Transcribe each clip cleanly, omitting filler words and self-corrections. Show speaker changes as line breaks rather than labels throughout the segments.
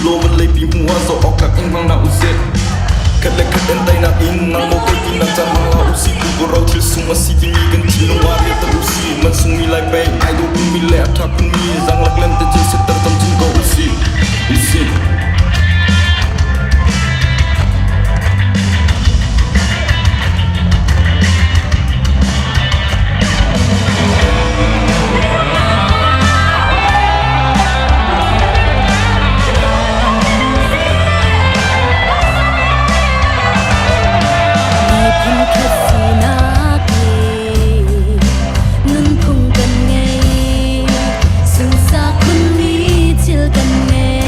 law vawlei pi hmuh ah zoh awk tlak in hmang hna usih. Khat le khat en teinak in nang maw kei tinak caan hmang hlah usih. Pupu thil sung a si timi kan thinlung ah riahter usih. Man sungmi lai pei ai dawh khunmi le a ṭha khunmi zaanglak lente cil setter camcin ko usih. Usih.
Miphun khat sinak i nunphung kan ngei. Sunsak khunmi thil kan ngei.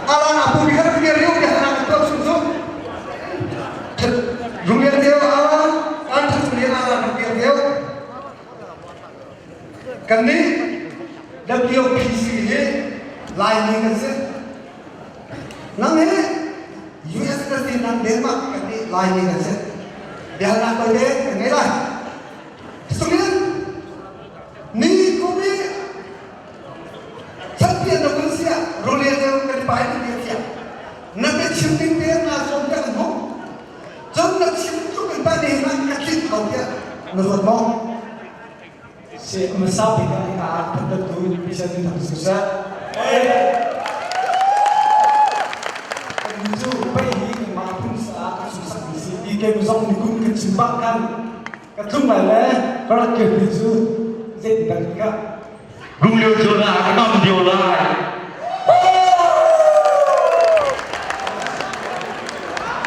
Alan apu bi kan biar riu ke anak itu sungsu. Rulian dia alan kan rulian alan biar riu. Kan ni WPC hi Laimi kan si. Nang hi US na si nang Denmark kan ni Laimi kan si. Biahalnak tawite kan ngei lai. Sungin ni kum i champion na kun sia Rulian kan pai ni dia sia. Na ka chim ding te na som ka kan huk. Cun na chim tuk in ta ne na ka tlinh ko tiah na ruat maw?
Si hmasa bik ah hika ah thangṭhattu President Thang Siseh. Kan cu pei hi kanmah phun ah kan sunghsakmi si ti ke zong nikum kan chim bak khan ka tlung lai le ka rak kirpi cu zeitin dah ka
Runglio cu na ka nam dio lai.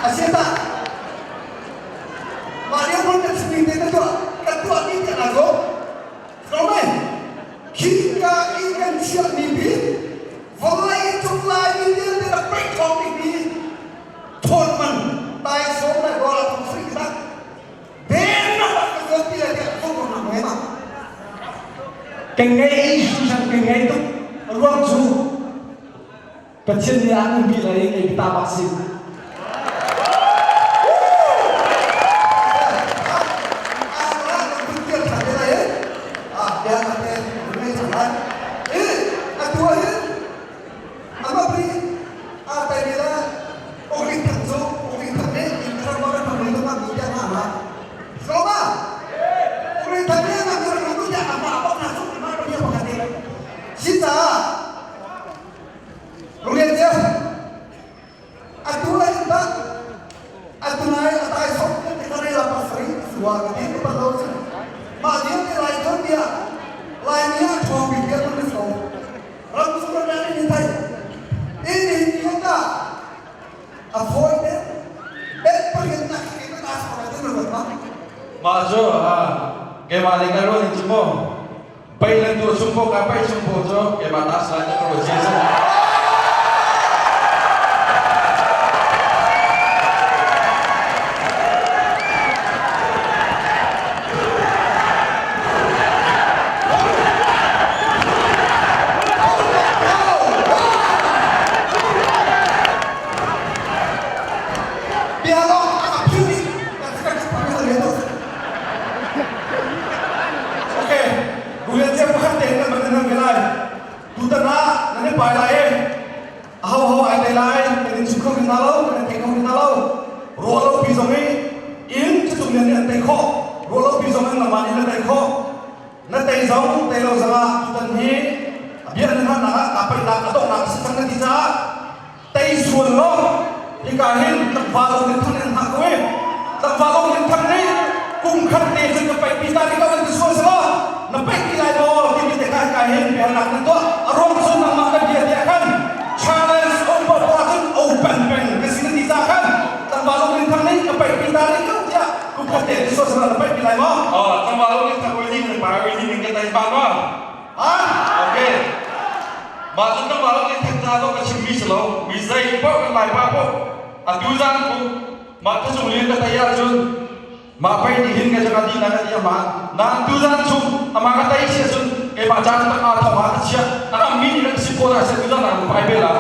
Asiata Mah lio hmun kan chimmi te na tuah kan tuahmi te na zo. Tlawm ai. Khika i kan chiahmi bik vawlei cung Laimi vialte rak peih thawng bikmi thawnman taisawm le rawl a thong sui tak. Den na rak ka zo ti le tiah thong nak ngai ma.
Kan ngei hringhran kan ngei tuk ruang cu Pathian nih an umpi lai i kei ta bak si.
Lunglen cia atu lai in dah atu nai a tai sok kan ti kare la pasari suwa ka ti pa lo cun mah lio te lai ton bia lai ni ah thawng bik bia kan so ram sung ram ni thai in hin ni ta a foi te bet pahin nak ki ka ta sa ka ti ro ma
Mah cu keimah lei ka ruah ning cu mu Pei le tu chung po ka pei chung po cu keimah ta sai na ka ruat si.
Bia lawng a phil kan kan
Okay, Rulian cia pakhat tein nan van nan ve lai. Tutan ah nan i pai lai i aho ho ai te lai kan in chim kho hna lo, kan in thei kho hna lo. Ruah lo pi zong i in cucung lian nih an tei khawh. Ruah lo pi zong in nangmah nih na tei khawh. Na tei zong tei lo zongah tutan hi a bia nan hal nak ah kaa paihnak a donghnak a si cang na ti caah tei sual law hika hin tlangval lung in thang in hngah ko i tlangval lung in thang nih kum khat te cun ka paih pi ta ti ko nan ti sual selaw na paih ti lai maw timi te kha hika hin biahalnak nan tuah a ruang cu nangmah na bia tiah khan challenge open pa cun open peng ka si na ti ca khan tlangval lung in thang nih ka paih pi ta ning ko tiah kum khat te ti sual selaw na paih pi lai maw?
Oh, tlangval lung in thang oi ning pa oi ning ka tai pa ma.
Ah!
Okay. Mah cu nangmah lo nih theng ca ka chimmi si lo. Mi zei paoh kan Laipa paoh atu zan ku mah thazung lian ka tei ahcun mah pei nih hin ka caka di na ka ti ama na tu zan chung ama ka tei si ahcun keimah caan tak aa thong ah ka chiah a ram mi nih kan si pawl ah se tu zan ah pai be la.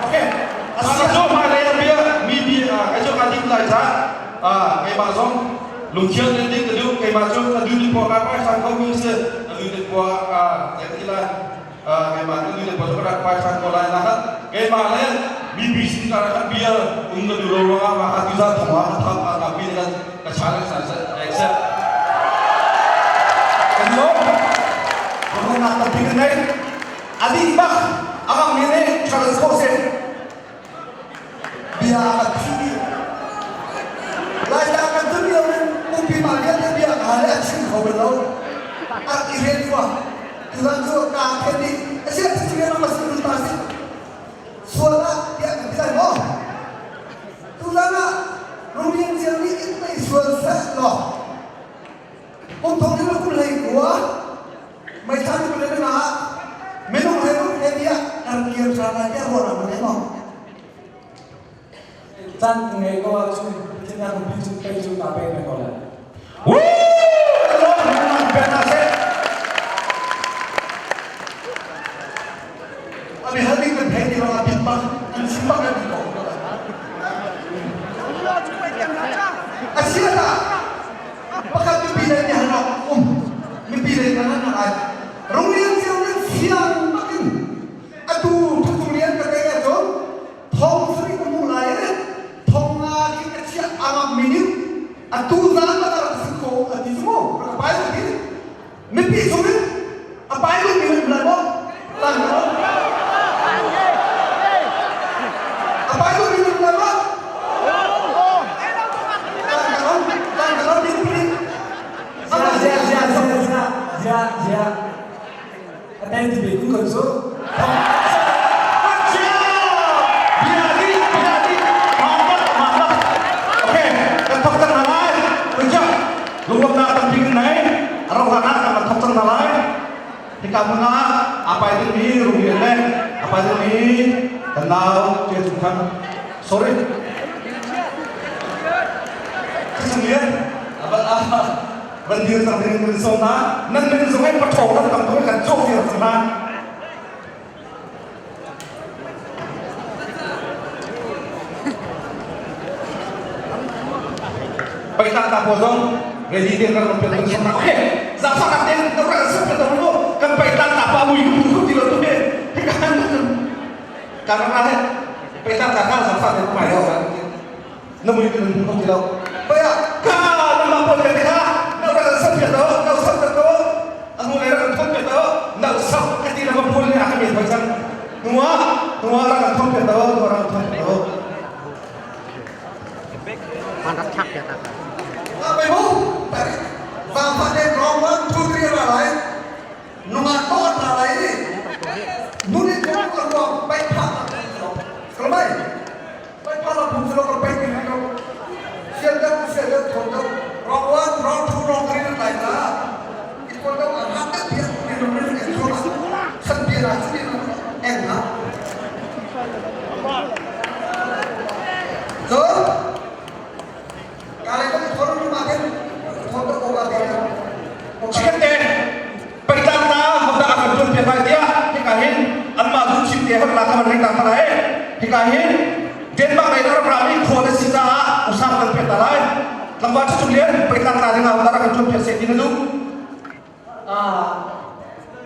Okay.
Cu hmailei ah bia mi bi kai cu kaa tim lai caah keimah zong lungthiang in ding ka duh keimah cu ka duh khua ka paisang ko mi si ka duh khua ka ti lai keimah ka duh khua ka rak paisang ko lai na keimah le mipi sin ka rak bia um ka duh lo ruangah mah ka tuzan thong ah ka thang ka bi ka ka challenge sa accept
Kan lawm. Ruahnak tampi kan ngei. A dih bak a ngammi nih challenge khawh si.
Bia a kan thih dih. Laitlang kan tun lio in pumpi mah vialte bia ka le a chim kho bal lo. A rak i hren fua. Tuzan cu kaa khen dih. Asiah cu rian a si ta si. Sual ah tiah kan ti lai maw?
Caan ka ngei ko ahcun Pathian a biapi cu kei cu kaa pe peng ko lai.
Woo! Lawm hna seh.
Abi hal ding kan thei ti lo a bik bak an chim bak an ti ko. Asia ta pakhat mipi le ti hal um mipi le kan hal ai rung lian cio nan siang bakin atu thukung lian ka te ahcun thong sarih ka hmuh lai i thong nga khi ka chiah angam mi nih atu zan bak a rak si kho a ti cu mu rak pai lo ti mipi chung in a pai lo mi um lai maw lan lo a pai lo mi um lai maw lan ka lo mi mi
Zia zia zia zia zia zia a tai ti ve ku kan cu.
Lunglamnak tampi kan nei rohlan ah kan thok cang hna lai hika hmun ah apai dingmi runglian le apai dingmi kan nau Tia Cung Thang sorry Cung Lian van dir cang ding kan sawm hna nan min zong in paṭhawng nan tam tuk kan cawk dir cang hna. Paitang ta pawl zong ready te kan ron pian kan sawm okay zafa ka ten kan rak sap kan ro kan paitang ta pa mui ku ti lo tu he kan kan ra he paitang ta ka zafa te mai lo na mui kan hmu ti lo paya ka na ma pol ka kha na ra sap ya to na sap ka to anu le ra thom ya to na sap ka ti na ma pol le a ka me thoi cang nuwa nuwa ra ka thom ya to nuwa ra thom ya to
Bai bu vang pha den wrong one two three ra lai nunga to ra lai ni nuni ko ko ro bai pha kalmai bai pha la phung lo ko bai ni ko sial da sial da thon da wrong one wrong two wrong three lai na it ko da ha ta pia ni ro ni ni thon san pia ra chi ni en na so kale ko thon ma den thon ko ba den.
Chikkhat Paitan ta hodah a kan tuan piak lai tiah hika hin anmah duh thim te hak la kha van ring ta lai. Hika hin Denmark lei ram rami khua na si caah usang kan piak ta lai. Tlangval cu lian paitan ta ding ah hodah kan tuan piak se ti na duh.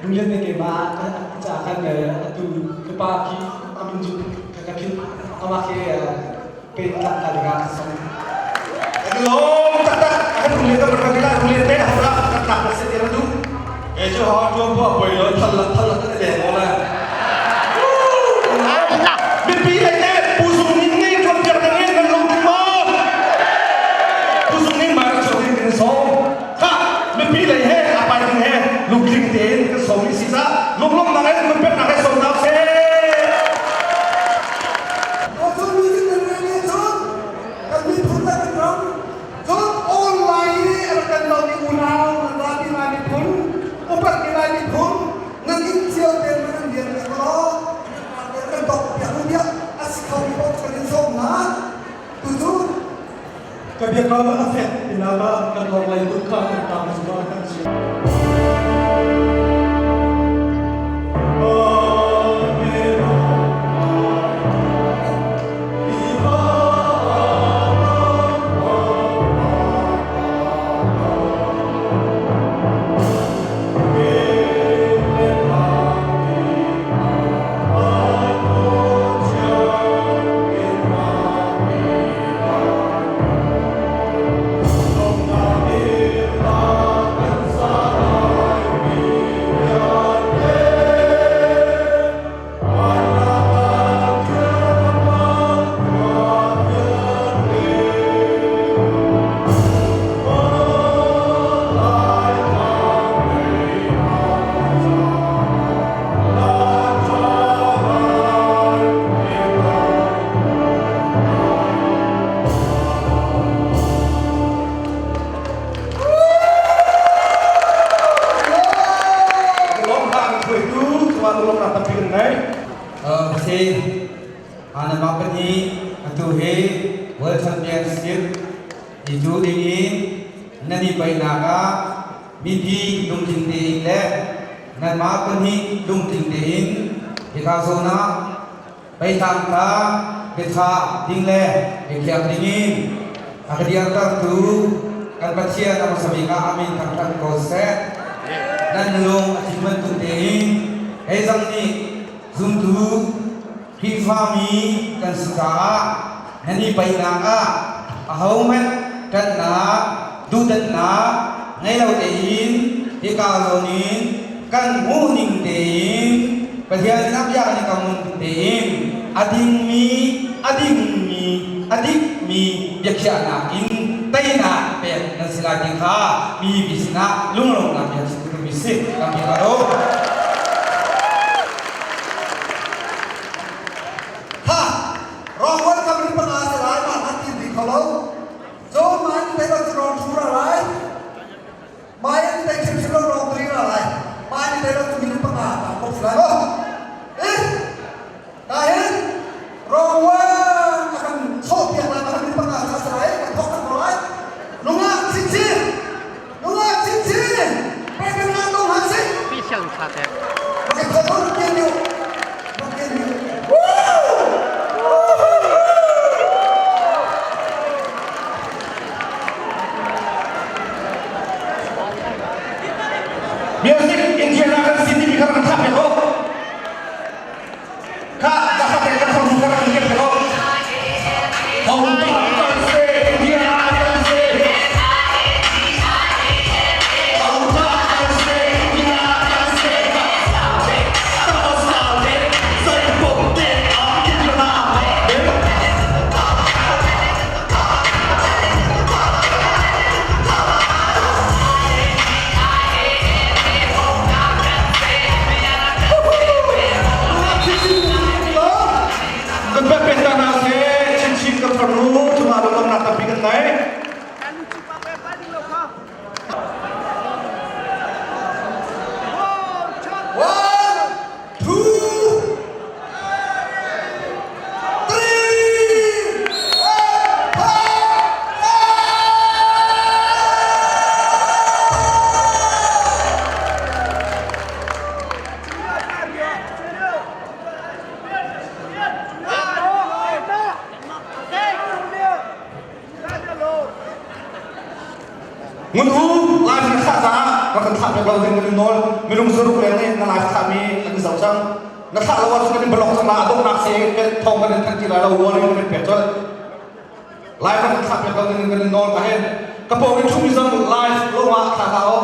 Dulian ne ke ma ca kan atu ka pa ki amin ju ka ka khin ama ke pe tlang ta ding ah kan song.
Lom taktak kan rulian ka berkabila rulian te hodah kan tak se ti na duh.
Kei cu haw ṭuan bu a poi lo thal la thal la kan i leng la.
Mipi lei te Pu Sung Ning nih ṭuan piak ding in kan lungtling maw? Pu Sung Ning mai rak chuak ding kan sawm. Khah mipi lei he a pai ding he lungtling tein kan sawm i si ca lunglawmhnak in lungpeknak he sawm hna usih.
Cun music nan rel i cun kan miphun le kan ram Cun online i a rak kan lomi unau nan zapi Lai miphun, upat mi Lai miphun, nan inn cio tein nan rian piak law kan bawk piak u tiah a si khomi paoh kan in sawm hna. Tucu
Ka biakam a fek tinak ah kan lawng lei kut kha kan tang zungah kan chiah.
Lawmhnak tampi kan ngei.
Kasi anamah pahnih atu hi. World Championship i cu ding in nan i paihnak ah mipi lungtling tein le nanmah pahnih lungtling tein hika zawn ah Peitlang kha biathah ding le biakhiak dingin a ka dirtertu kan Pathian a hmasa bik ah a min thangṭhat ko seh. Nan lung a tling bantuk tein kei zong nih zumtu Khrihfami kan si caah nan i paihnak ah ahohmanh ṭanhnak, duhdanhnak ngei lo tein hika zawn in kan hmuhning tein Pathian a bia nih ka ngun tein a dingmi a dingmi a dikmi biakhiahnak in teinak pek nan si lai ti kha mi sinah lunglawmhnak bia chim duhmi si kan bi lo.
Ha rawng kam ri panga se lai ma han ti kho lo cun mai ni te lo rawng thu ra lai Mai an tei hrimhrim lo lawng ri ra lai. Mai ni tei lo cu minung panga aa kop si lai maw? Eh, ta hin rawng a kan chawhpiak lai ma kan panga ca si lai kan thawk kan lai. Nungak chinchin, nungak chinchin, pe kan nga tong han si.
Pi siang tha te.
Okay, thawk thawk kian niu. Kian niu.
Music Indiana kan si timi kha rak thlah pek u. Kha ka kha kan thong kha rak kep pek u. Hong Kong kan se Indiana kan se Hong Kong kan se Indiana kan se Kan pekpek hna seh chinchin kan farnu cungah lunglawmhnak tampi kan ngei.
One, two, three, and five.
Ngun u live na thlah caah rak kan thlah pek lo ding kan in nawl. Minung zaruk leng nih na live thlahmi an zoh cang. Na thlah lo ahcun kan in block cang la a donghnak si thawng kan in thanh ti lai lo warning kan in pek colh. Live rak kan thlah pek lo ding kan in nawl ka hen. Ka pawng in ṭhumi zong live lawng ah thlah hlah u.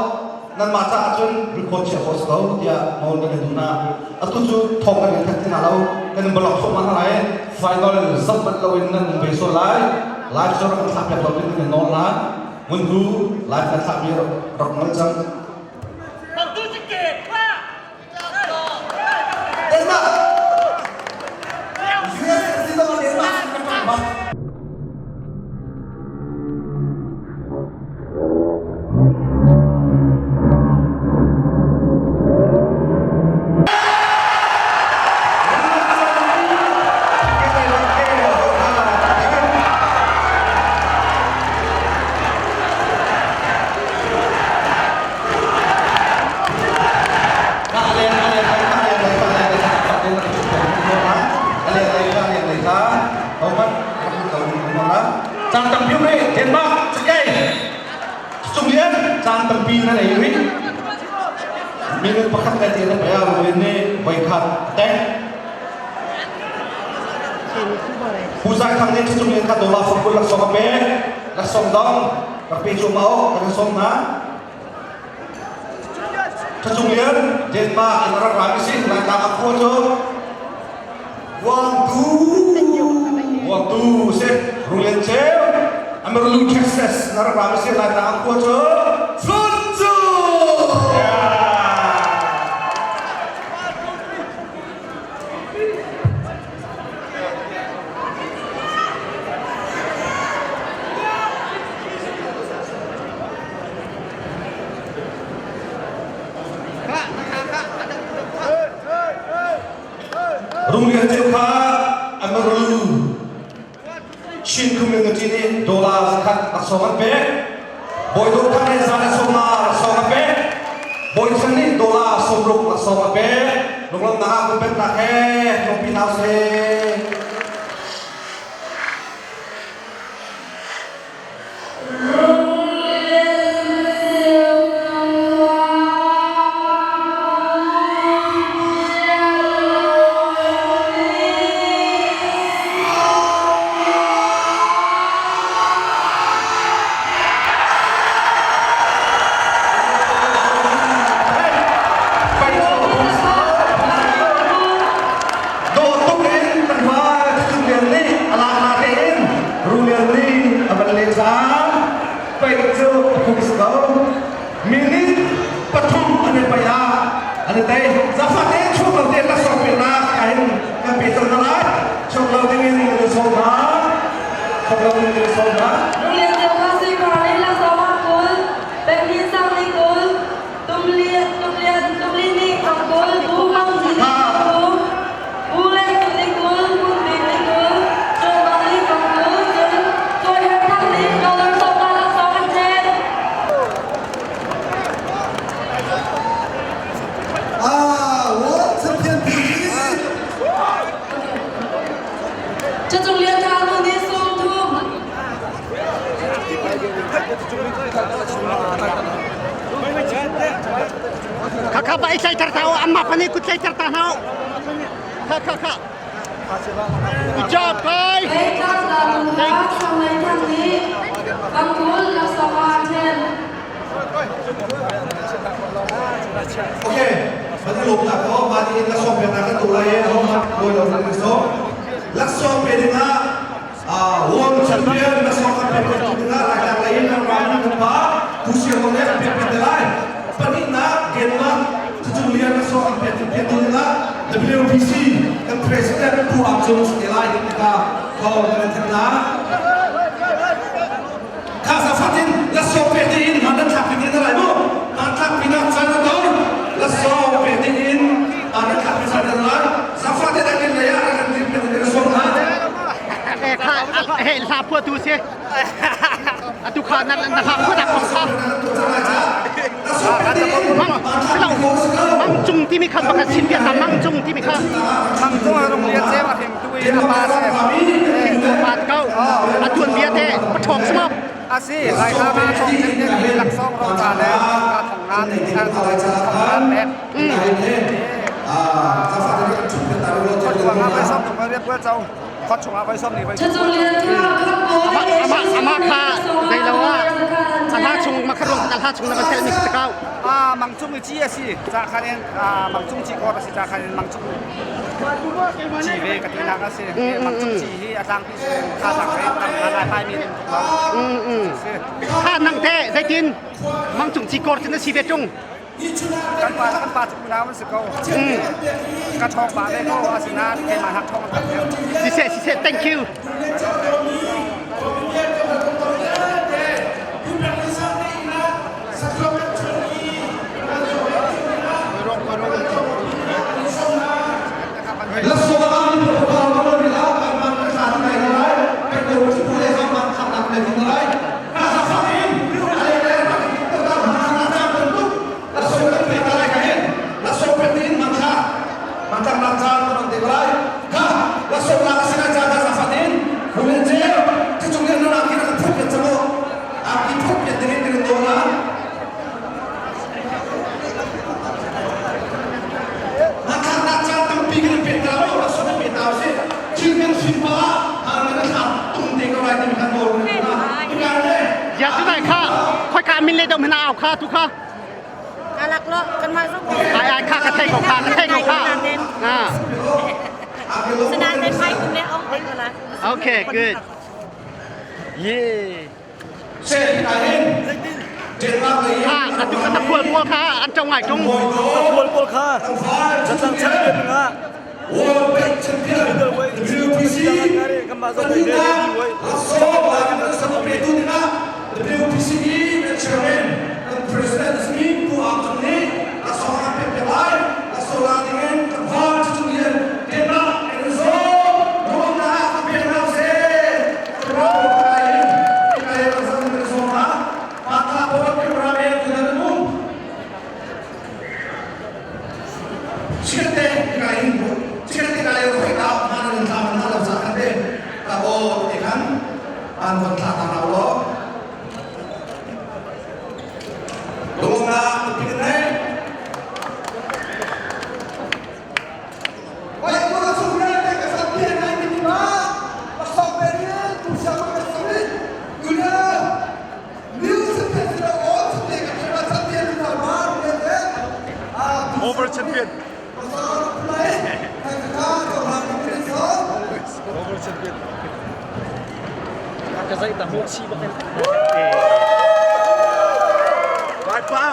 Nanmah caah cun record chia khawh si ko tiah nawl kan in duh hna. Atu cu thawng kan in thanh ti hna lo. Kan in block thluahmah hna lai. Final zoh manh loin nan um ve sual lai. Live cu rak kan thlah piak lo ding kan in nawl hna. Ngunhu live na thlahmi rak ngol cang.
Denmark. US si zong Denmark kan ṭang bak.
Caan tampi ri Denmark cakei cung lian caan tampi na nei rih minute pakhat le te na paya ruin nih voikhat teng Pu Zai Thang nih cucung in kha dollar 20 laksawng a pek. Laksawng dong rak pe cu ma kan sawm hna. Thacung Lian Denmark in rak ra si Laitlang a khua cu
Wangtu
Wangtu si Rulian Ceu Amarillo Texas na rak ra si Laitlang a khua cu
Fluncu
Runglian ceu kha Amarillo. Chin Community nih dollar zakhat laksawng an pek. Bawi Dawt Thang nih 150 laksawng a pek. Bawi Than nih dollar 60 laksawng a pek. Lunglawmhnak ah kun pennak he tlawmpi hna usih. Dawh tuk in kan hma Lian nih a lak na tein Rulian nih a van leh cang. Paih cu a phung si ko. Minute pathum an i paih ah an i tei. Zafate chuak lo tein laksawng peknak ah hin kan pe cang hna lai. Chuak lo dingin kan in sawm hna. Chuak lo dingin kan in sawm hna.
Rulian Ceu Kha Sui Par nih laksawng a 20, Pekni Sang nih 20, Tum Lian Tum Lian Tum Li nih 20, Pu Mang Zi nih 30, Pu Leng Tum nih 20, Ngun Bik nih 20, Caw Bang nih 20, cun Cawi Her Thang nih dollar 50 laksawng an ṭhen.
Ah, World Champion TV.
Chacung Lian Tha nu nih 30.
Kha kha ba i tlaiter ta u amma pani kut tlaiter ta hna u kha kha kha Good job guys
Ei tlak la nu kha sang lei thang nih pangkul laksawng ah ṭhen.
Okay, kan i lawmnak ko mah nih laksawng peknak kan tuah lai i ahohmanh lawi lo ding so laksawng pe dingah World Champion laksawng kan pek tu dingah Laitlang lei in kan rami kan pa Pu Siang Kong nih kan pek te lai. Pahnihnak Denmark Cucung Lian laksawng kan pek pek tu dingah WPC kan President Pu Ang Cung si te lai ti ka thawng kan thanh na. Kha sa fatin laksawng pek ding in hman nan thlak pi te lai mu. Hman thlak pi nak caan a dor. Laksawng pek ding in hman nan thlak pi caan a lai. Zafate dang in lei ah kan din pe kan sawm hna.
Kha he hla phua tu si. Atu kha na na hla phua dak kong kha. Mang mang cung timi kha pakhat chin bia mang cung timi kha.
Mang cung a rung lian cem a hring tu i a pa se.
Hring tu pa kau. A tuan bia te pathawk sama.
A si lai kha ma thong cem te laksawng ro ca le ka thong ngan thong ngan pek. Mang cung i ci a si ca khan in mang cung ci kor a si ca khan in mang cung ci ve ka ti nak a si mang cung ci hi a tlangpi kha tlang ve tam kha lai pai mi
kha nang te zeitin mang cung ci kor cun a si ve tung
Kan pa kan pa cu unau an si ko. Ka ṭhawng pa ve ko asinain keimah hak ṭhawng an tam deuh.
Siseh siseh thank you. Ya tu nai kha khoi ka min le dom hna au kha tu kha ai ai kha ka thei ko kha ka thei ko kha ah Okay good Yeah Kha atu ka khual pawl kha an ṭong ngai ṭung.
Khual pawl kha zatlang champion nga middleweight
WPC chairman kan president Pu Ang Cung nih a song an pek lai a sola dingin kan hall chung hian Denmark in zo ruang na ka pek hna se.
hna aw ti khan an von thlah hna hna law. Lungnak pin nei.
Over champion. Over champion. Ka zai ta mu chi bak. Vai pa.